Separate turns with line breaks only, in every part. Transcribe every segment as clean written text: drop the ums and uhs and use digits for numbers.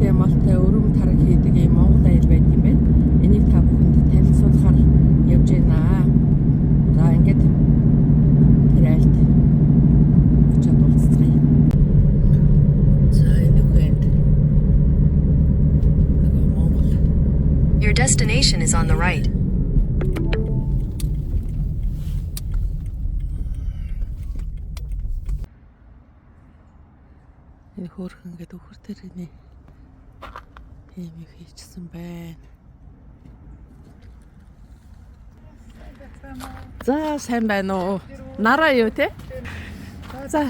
Эрхтэй малтай өрөм тараг хийдэг ийм Монгол айл байдаг юм байна. Энийг та бүхэнд танилцуулахаар явж байна. За ингээд тэр айлд очиад уулзцгаая. За энэ үхэнд нөгөө Монгол
Your destination is on the right.
Энэ хөөрхөн ингээд өхөр тэрэгний ийм их хийчихсэн байна. За сайн байна уу? Нараа юу те? За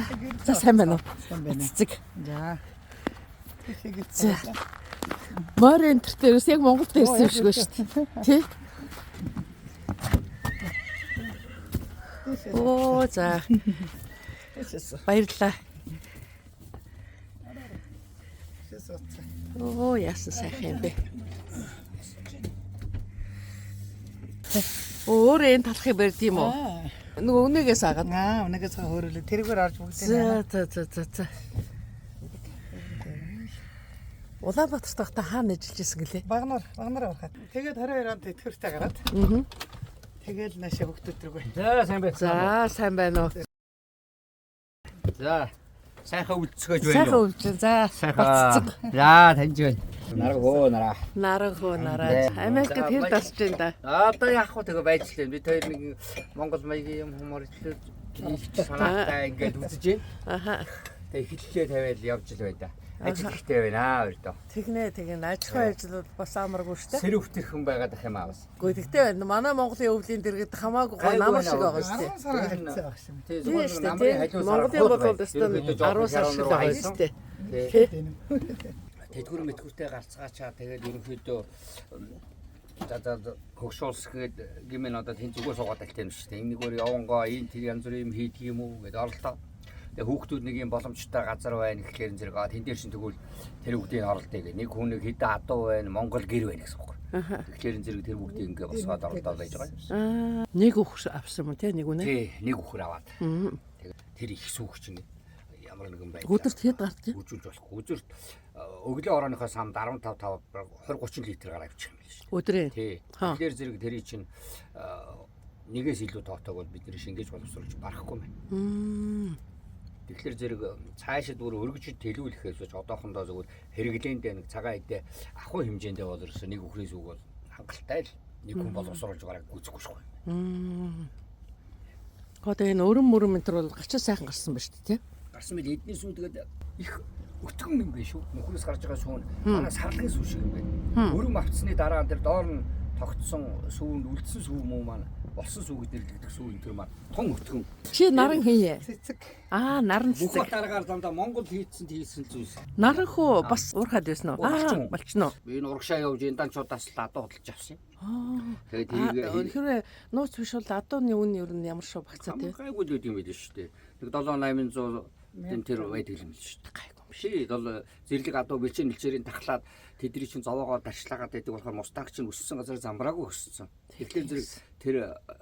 за сайн байна уу?
Сайн байна.
Цэцэг.
За.
За. Морь энэ төр дээрээс яг Монголд ирсэн юм шиг байна шүү дээ. Тий? Оо за. Баярлалаа. Оо яасан сайхан юм бэ. Өөр энэ талахыг барьд юм уу? Нөгөө өнөөгөөс агаад.
Аа, өнөөгөөс хөөрөлөө. Тэрүүгээр орж бүгдээ.
За за за за за. Улаанбаатар тахта хаана ажиллаж исэн гэлээ?
Багнаар, багнаар ороход. Тэгээд 22 онд тэтгэвртэй гараад.
Аа.
Тэгэл наашаа хүүхдүүд рүүгээ.
За сайн байна.
За сайн байна уу?
За сайхан үлдсгэж байна
Сайхан
уу?
өвчин. За
Сайхан.
баццаг.
За таньж байна. Нараг хөө нараа.
Наран хөө нараа. Америкт хэр дасж байна да?
Одоо яах вэ тэгээ байж лээ. Бид хоёр нэг Монгол маягийн юм хүмүүрчлээ их санаатай ингээд үзэж байна.
Аха.
Тэгээ эхлэлээ тавиал явж л байда. Ажил ихтэй байна аа өрдөө.
Тэгнэ тэгнэ. Аж ахуйн ажил бол бас амаргүй шүү дээ.
Сэрэг өвтөрхөн байгаад ах юм аа бас.
Гэхдээ тэгтээ манай Монголын өвлийн дэргэд хамаагүй гоо намар шиг байгаа шүү дээ.
10 сар харилцаа байх шин.
Тий
Тийм
зүгээр
шүү
нэг намрын
дээ.
халиун сар.
Монголын бол өстөн 10 сар шиг байгаа шүү дээ.
Тий.
Тий.
Тэдгүр мэтгүртэй гарцгаачаа тэгээд ерөнхийдөө за за хөгшуулс гээд гимэн одоо тэн зүгээр суугаад альтай юм шүү дээ. Энэ нэгөр явангоо энэ тэр янз бүрийн юм хийдэг юм уу гэдээ оролдоо. Тэгээ хүүхдүүд нэг юм боломжтой газар байна гэхлээр зэрэг а тэн дээр чинь тэгвэл тэр бүгдийг оролдъё гэх. Нэг хүн нэг хэдэн адуу байна, Монгол гэр байна гэсэн үг. Тэгэхээр зэрэг тэр бүгдийг ингээ босгоод оролдоод байж байгаа юм.
Аа, нэг үхэр авсан юм те нэг үнэ.
Тий, нэг үхэр аваад. Тэгээд тэр их сүүх чинь ямар нэгэн байдлаар
Өдөрт хэд гардаг юм?
Үзүүлж болохгүй. Өдөрт өглөө орооныхоо самд 15 5 20 30 литр гараа авчих юм биш.
Өдрийн.
Тий.
Ха.
Тэгэхээр зэрэг тэрий чинь нэгээс илүү тоотойг бол бид нэр шингээж боловсруулж барахгүй байна. Тэгэхээр зэрэг цаашид бүр өргөжид төлөвлөхээс ч одоохондоо зүгээр хэрэглээндээ нэг цагаан эдээ ахуй хэмжээндээ бол ерөөсөө нэг үхрийн сүг бол хангалттай л нэг хүн боловсруулж бараг гүйцэхгүй шүү.
Одоо энэ өрөм мөрөм энэ төр бол гачаа сайхан гарсан ба шүү дээ те.
Гарсан байл эдний сүү тэгээд их өтгөн юм байна шүү. Нөхрөөс гарч байгаа сүүн манай сарлын сүү шиг юм байна. Өрөм авцсны дараа тэр доор нь тогтсон сүүнд үлдсэн сүү мүү маань болсон сүү гэж нэрлэгдэх сүү энэ төр маань тун өтгөн.
Чи наран хин ээ?
Цэцэг.
Аа, наран
Бүх
цэцэг.
дараагаар дандаа Монгол хийцэн тийсэн зүйлс.
Наран хөө бас уурхад байсан уу? Аа,
Болчин.
болчихно.
Би энэ урагшаа явж энэ данчуудаас л адуу худалж авсан.
Аа.
Тэгээд тэрийг
Тэгэхээр нууц биш бол адууны үн ер нь ямар шүү багцаа те.
гайгүй л үт юм байл шүү дээ. Нэг 7 800 тэн тэр байдаг юм л шүү дээ.
Гайгүй юм
Биш бол зэрлэг адуу бэлчээр мэлчээрийн тахлаад тэдний чинь зовоогоо дарчлагаад байдаг болохоор мустаг чинь өссөн газар замбраагүй өссөн. Тэгэхээр зэрэг тэр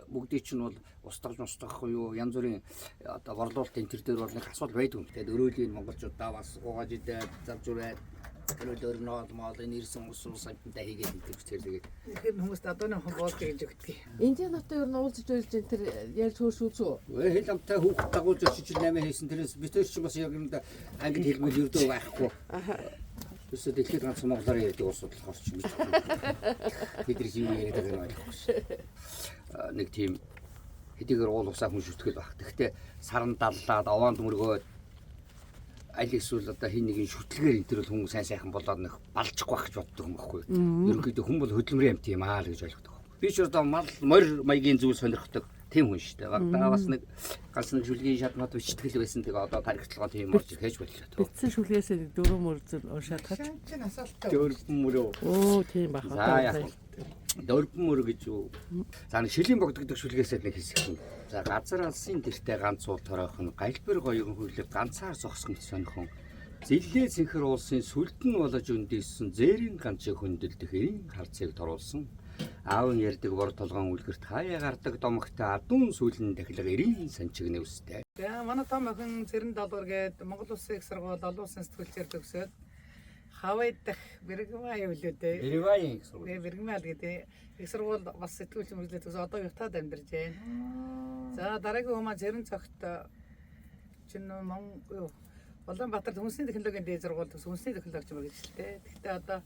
бүгдийг чинь бол устгаж мустгах юу янз бүрийн одоо борлуулалт энэ төр дээр бол нэг асуудал байдаг юм. Тэгээд өрөөлийн монголчуудаа бас угааж идээд завж үрээд тэр өрнөө моол энэ ирсэн ус ус амттай хийгээд идэх тэр тэгээд
Тэгэхээр хүмүүст адууны хон боолдог гэж өгдөг.
Индиануудтай ер нь уулзаж уйлж энэ төр ярьж хөөрш үзүү.
Өө хэл амтай хүүхд дагуулж очиж 8 хийсэн тэрээс бид хоёр чинь бас яг юм да англи хэлмэл ердөө байхгүй. Тэсээ дэлхийд ганц монголоор ярьдаг улсууд болохоор ч мэдгүй. Бид нар юу яриад байгааг нь ойлгохгүй шээ. Нэг тийм хэдийгээр уул усаа хүн шүтгэл баг. Тэгвэл саран даллаад овоонд мөргөөд аль эсвэл одоо хин нэгэн шүтлгээр энэ төр бол хүн сайн сайхан болоод нэг балжихгүй байх гэж боддог юм баггүй. Ерөнхийдөө хүн бол хөдөлмөрийн амт юм аа л гэж ойлгодог. Би ч одоо мал морь маягийн зүйл сонирхдаг тийм хүн шүү дээ. Багтаа бас нэг ганц нэг шүлгийн шатмат бичтгэл байсан. Тэгээ одоо тархицлогоо тийм орж ирэхэж боллоо.
Битсэн шүлгээсээ дөрөв мөр зүл уншаад хач.
Шин чин асаалттай.
Дөрвөн мөрөө.
Оо тийм баха.
За яах вэ? Дөрвөн мөр гэж юу? За нэг шилийн богдогдох шүлгээсээ нэг хэсэг юм. За газар алсын гэрте ганц уул торойхон галбир гоён хөлөг ганцаар зогсох мэт сонирхон зэлээ цэнхэр уулсын сүлдэн болж өндийсэн зээрийн ганцыг хөндлөдөх эрийн харцыг торуулсан аавын ярддаг бор толгоон үлгэрт хаяа гардаг домогтой адуун сүлэн дахилга эрийн санчиг нэвстэй.
За манай том охин Цэрэн долгор гээд Монгол Улсын их сургууль олон улсын сэтгүүлчээр төгсөөд Хавай дах Бэргмаа юу лээ дээ.
Бэрвайн их сургууль.
Тэгээ Бэргмаа л гэдэг их сургууль бас сэтгүүлч мөрөглөө төгс одоо Ютад амьдарч байна. За дараагийн хүмүүс Цэрэн цогт чинь Монгол Улаанбаатар хүнсний технологийн дээд сургууль төгс хүнсний технологич мэргэжилтэй. Гэхдээ одоо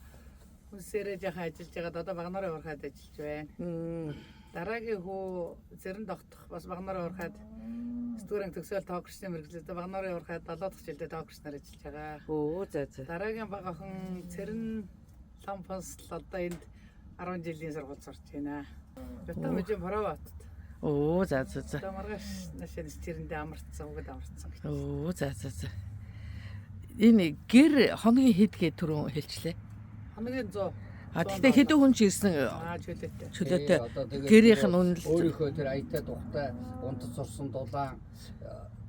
хүнсээрээ жаахан ажиллаж байгаад одоо багнарын уурхайд ажиллаж байна. Дараагийн хүү Цэрэн тогтох бас багнарын уурхайд сэтгүүрэн төгсөөл тоогчны мэргэжилтэй багнарын уурхайд 7 дахь жилдээ тоогчноор ажиллаж байгаа.
Өө за за.
Дараагийн бага охин Цэрэн Лампас л одоо энд 10 жилийн сургууль сурч байна. Бятан мужийн Провотод.
Өө за за за.
Одоо маргааш нашаа нэсчэрэндээ амарцсан, үгэд амарцсан гэж.
Өө за за за. Энэ гэр хоногийн хэд гэ түрүүн хэлчлээ.
Хоногийн 100.
А тэгтээ хэдэн хүн ч ирсэн
Аа чөлөөтэй.
чөлөөтэй
Тий, одоо тэгээд
гэрийнх нь үнэлж
өөрийнхөө тэр аятай тухтай унтаж сурсан дулаан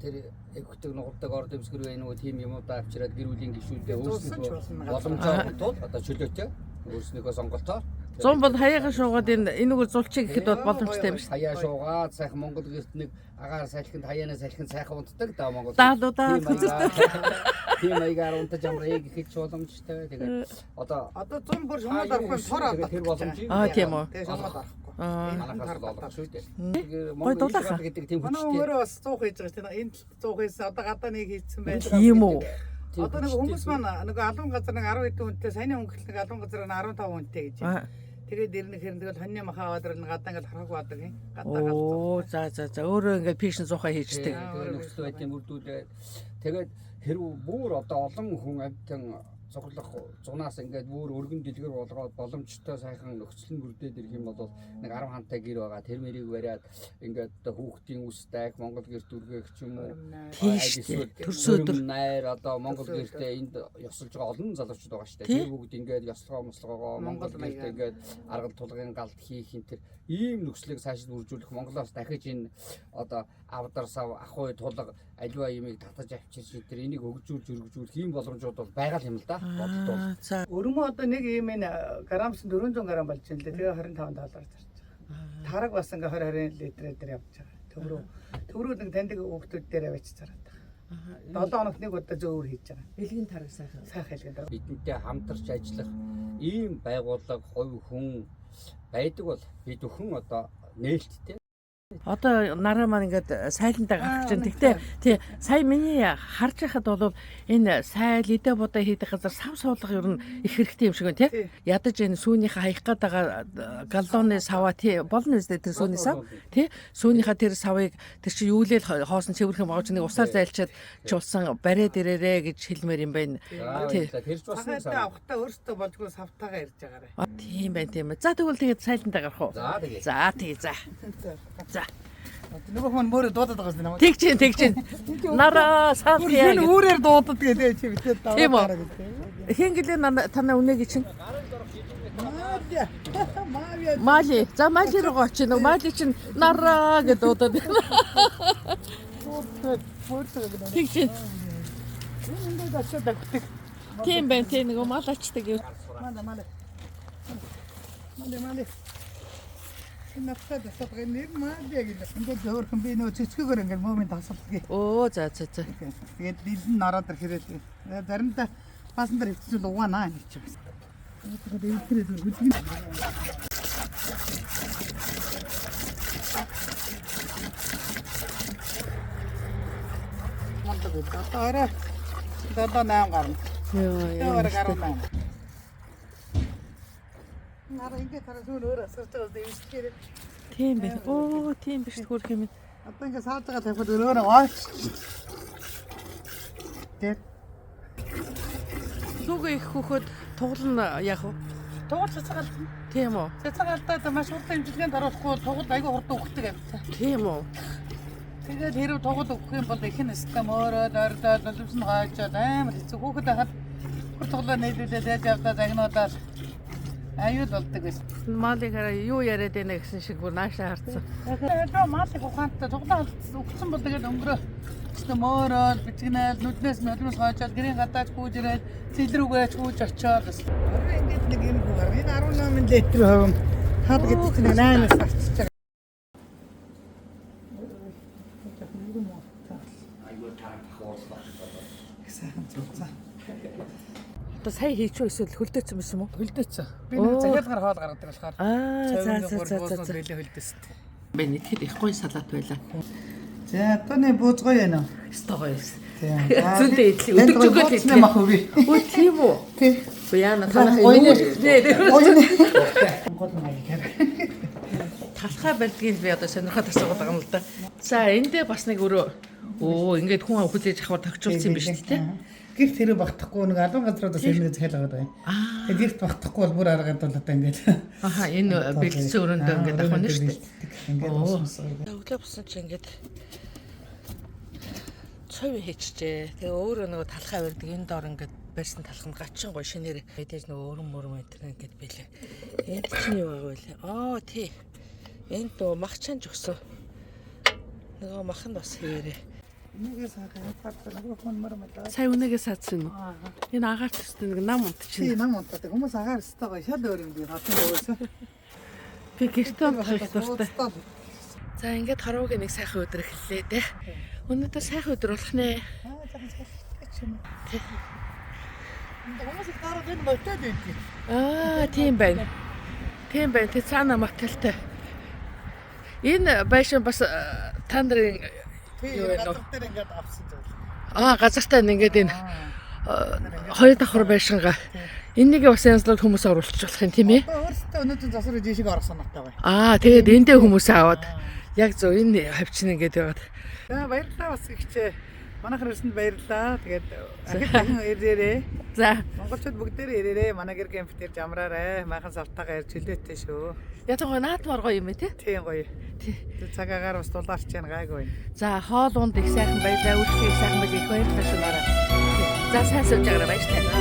тэр эгвтэг нугардаг орд дэвсгэр байх нөгөө тийм юмудаа авчираад гэр бүлийн гишүүдээ
Зулсан ч
өөрснийхөө
болно.
боломжоор тул одоо чөлөөтэй өөрснийхөө сонголтоор
100 бол хаяага шуугаад энэ энэ үгээр зулчих гэхэд бол боломжтой юм шүү.
Хаяа шуугаад сайхан Монгол гэрт нэг агаар салхинд хаяаны салхинд сайхан унтдаг да Монгол.
Даалуудаа
Тийм маягаар- Тийм маягаар унтаж амрыг гэхэд ч боломжтой. Тэгээд одоо
Одоо 100 бүр шумаад орохгүй тор
Тэгээд
авдаг.
тэр боломжийг
Аа, тийм үү.
Тэгээ шумаад орохгүй.
Аа.
манахаас бол олох шүү дээ. Тэгээд
Гой
Монгол
дулаахан.
иш гэдэг тийм
Манай
хүчтэй.
өөрөө бас 100 хийж байгаа шүү дээ. Энд 100 хийсэн. Одоо гадаа нэг хийсэн байна.
Тийм үү.
Тийм
Одоо нэг
хүчтэй
хүмүүс маань нэг алуун газар нэг 10 хэдэн хүнтэй, саяны өнгөлт нэг алуун газар нь 15 хүнтэй гэж.
Аа.
Тэгээд ирнэ хэрэн тэгэл хоньны маха аваад ирнэ гадаа ингээл хорхог баадаг юм. Гадаа галзуу.
Оо за за за өөрөө ингээд пишн зуухаа хийждэг.
Тэгээд нөхцөл байдлын бүрдүүлээд тэгээд хэрв бүр одоо олон хүн амьтан цуглах зунаас ингээд бүр өргөн дэлгэр болгоод боломжтой сайхан нөхцөл нь бүрдээд ирэх юм бол нэг 10 хантай гэр байгаа тэр мэрийг бариад ингээд одоо хүүхдийн үс дайх Монгол гэрт үргээх ч юм уу
Тийм шүү дээ. Төрсөн өдөр.
Найр одоо Монгол гэртээ энд ёсолж байгаа олон залуучууд байгаа шүү дээ.
Тий.
Тэр бүгд ингээд ёслогоо мослогоогоо Монгол
Монгол
гэртээ
маягаар.
ингээд аргал тулгын галт хийх энэ төр ийм нөхцөлийг цаашид үржүүлэх Монголоос дахиж энэ одоо авдар сав ахуй тулга аливаа юмыг татаж авчирч энэ төр энийг хөгжүүлж өргөжүүлэх ийм боломжууд бол байгаа л юм л да. Бодолд бол.
Аа за.
Өрмөө одоо нэг ийм энэ грамс 400 грамм болж байна лээ. Тэгээ 25 доллар зарж байгаа. Тараг бас ингээ 20 20 литрээр дээр явж байгаа. Төврөө. Төврөө нэг таньдаг хүүхдүүд дээр авчиж зараад байгаа. 7 хоногт нэг удаа зөөвөр хийж байгаа.
Элгийн тараг сайхан.
Сайхан хэлгэн дараа.
Бидэнтэй хамтарч ажиллах ийм байгууллага хувь хүн байдаг бол бид бүхэн одоо нээлттэй.
Одоо нараа маань ингээд сайландаа гарах гэж байна. Тэгтээ тий сая миний харж байхад бол энэ сайл идэ будаа хийдэг газар сав суулга ер нь их хэрэгтэй юм шиг байна тий.
Тий.
Ядаж энэ сүүнийхээ хаях гээд байгаа галлооны саваа тий болно үстэй тэр сүүний сав тий сүүнийхээ тэр савыг тэр чи юулэл хоосон цэвэрхэн байгаа чи нэг усаар зайлчаад чулсан бариад ирээрээ гэж хэлмээр юм байна. Тий.
За тэр ч бас нэг
Цагаатаа
санаа.
авахтаа өөртөө болжгүй савтайгаа ирж байгаарай.
А, Тийм байна тийм байна. За тэгвэл тэгээд сайландаа гарах уу?
За тэгээ.
За тий за. За.
Нөгөө хүн мөрөө дуудаад байгаа юм намайг.
Тэгж чинь тэгж чинь. Нараа саалъя.
Хин үүрээр дуудаад гэдэг чи битээ
Тийм үү?
дараа гэдэг.
Хэн гэлээ танаа үнэ гэж чинь?
Мавья. Мавья.
Мали. За Мали руу очив. Нөгөө Мали чинь нараа гэдээ дуудаад байна.
Дуудаад мөрөө гэдэг.
Тэгж чинь.
Ингээд очиод агтдаг.
Тийм байна тийм нөгөө мал очдаг юм.
Мала мала. Мала мала. Энэ надад тасалдаг нэр мавья гэдэг. Ингээд зөөрхөн би нөгөө цэцгэгээр ингээд мөмийн тасалдаг.
Өө за за за.
Тэгээд дилэн нараад ирэхээр заримдаа баасан дээр хэвчүүл угаанаа гэж байна. Тэгээд эвдрээ зүр хөдөлгөн. Мундаг үү. Одоо орой 7 8 гарна.
Йоо
Тэгээ орой 18. Нараа ингээд хараа сүүл өөр асгарч байгаа юм шиг.
Тийм байна. Өө тийм биш хөрх юм.
Одоо ингээд сааж байгаа тавихад өөрөө ойч. Тэр
Зүгээ их хөхөд туглан яах вэ?
тугал цацгаалт.
Тийм үү?
Цацгаалтаа маш хурдан имчилгээнд оруулахгүй тугал айгүй хурдан өгдөг юм.
Тийм үү?
Тэгээд хэрв тугал өгөх юм бол их нь өстө мөөрөөд ордоод нулимс нь хойчоод амар хэцүү. Хүүхэд байхад хөр туглаа нийлүүлээд яаж явдаа загнуудаад аюул болдог байсан.
Малыг хараа юу яриад байна гэсэн шиг бүр наашаа харцсан.
Тэгээд малыг ухаантай туглаа өгсөн бол тэгээд өнгөрөө өстө мөөрөөд битгнээл нүднээс нулимс хойчоод гэрийн гадаач гүйж ирээд зэл рүүгээч гүйж очиод гэсэн. Орой ингээд нэг юм гүгээр энэ 18 литр хувь хад гэдэг чинь 8-аас гарчиж байгаа.
Айгүй тарах уурлах.
Сайхан цуцаа.
Одоо Сая хийчихв эсвэл хөлдөөцсөн байсан юм уу?
Хөлдөөцсөн. Би нэг захиалгаар хоол гаргадаг болохоор.
Аа, за за за за за.
Бэлээ хөлдөөсөн.
Би нэгтгэл их гоё салат байлаа.
За, тооны бууз гоё яана.
Өстой гоё юм.
Тийм.
Зөндөө идлээ. Өдөг зүгэл идлээ.
Мах үгүй.
Өө тийм үү?
Тий.
Яана танах
Гоё
нүүр нэ.
Монгол маягаар.
Талхаа барьдгийг би одоо сонирхоод асуугаад байгаа юм л да. За эндээ бас нэг өрөө. Өө ингээд хүн хүлээж авахар тохижуулсан юм биш үү те?
Гэрт хэрэг багтахгүй нэг албан газруудаас ирнэ захиалгаад байгаа юм.
Аа.
Тэгээд гэрт багтахгүй бол бүр аргаад бол одоо ингээд.
Аха энэ бэлдсэн өрөөндөө ингээд авах нь шүү дээ.
Ингээд
Оо.
бас бас.
Өглөө босон чи ингээд цов хийчихжээ. Тэгээ өөрөө нөгөө талхаа барьдаг энэ доор ингээд барьсан талх нь гачин гоё шинээр мэдээж нөгөө өрөн мөрөн энэ ингээд бэлээ. Энд чинь юу байгаа вэ? Аа тий. Энд нөгөө мах чанж өгсөн. Нөгөө мах нь бас хийрээ.
Энийгээ сайхан хатар нөгөө хүн мөр мэлээ.
Сая үнэгээ саадсан юм уу? Энэ агаар төстэй нэг нам унт
Тий, нам унтаад хүмүүс агаар өстой гоё шал өөр юм би хатын өвөөсөө.
Би гэртээ унтах их дуртай. За ингээд хорвоогийн нэг сайхан өдөр эхэллээ те. Өнөөдөр сайхан өдөр болох нэ.
Аа, сайхан салхитай ч юм уу. Хүмүүс их дараад энэ мотел байдаг.
Аа, тийм байна. Тийм байна. Тэ цаана мотелтэй. Энэ байшин бас та нарын
Тий,
юу вэ нөө?
газар дээр ингээд авсан зүйл.
Аа, газартай ингээд энэ хоёр давхар байшингаа. Энийг бас янзлал хүмүүс оруулчих болох юм тийм ээ.
Одоо өөрсдөө өнөөдөр засвар жишг орох санаатай байна.
Аа, тэгээд эндээ хүмүүс аваад яг зөв энэ хавчин ингээд яваад.
За баярлалаа бас ихчээ. Манайхан ирсэнд баярлалаа. Тэгээд ахид дахин ирээрээ.
За,
Монголчууд бүгдээрээ ирээрээ. Манай гэр кемп дээр жамраарай. Майхан савтайгаа ирж чөлөөтэй шүү.
ятангуй наадмаар гоё юм ээ те.
Тийм гоё.
Тий.
Тэг цаг агаар бас дулаарч яана гайгүй.
За, хоол унд их сайхан байлаа, үйлчлэг их сайхан байлаа. Их баярлалаа шүү нараа. За, сайн сууж байгаарай баярлалаа.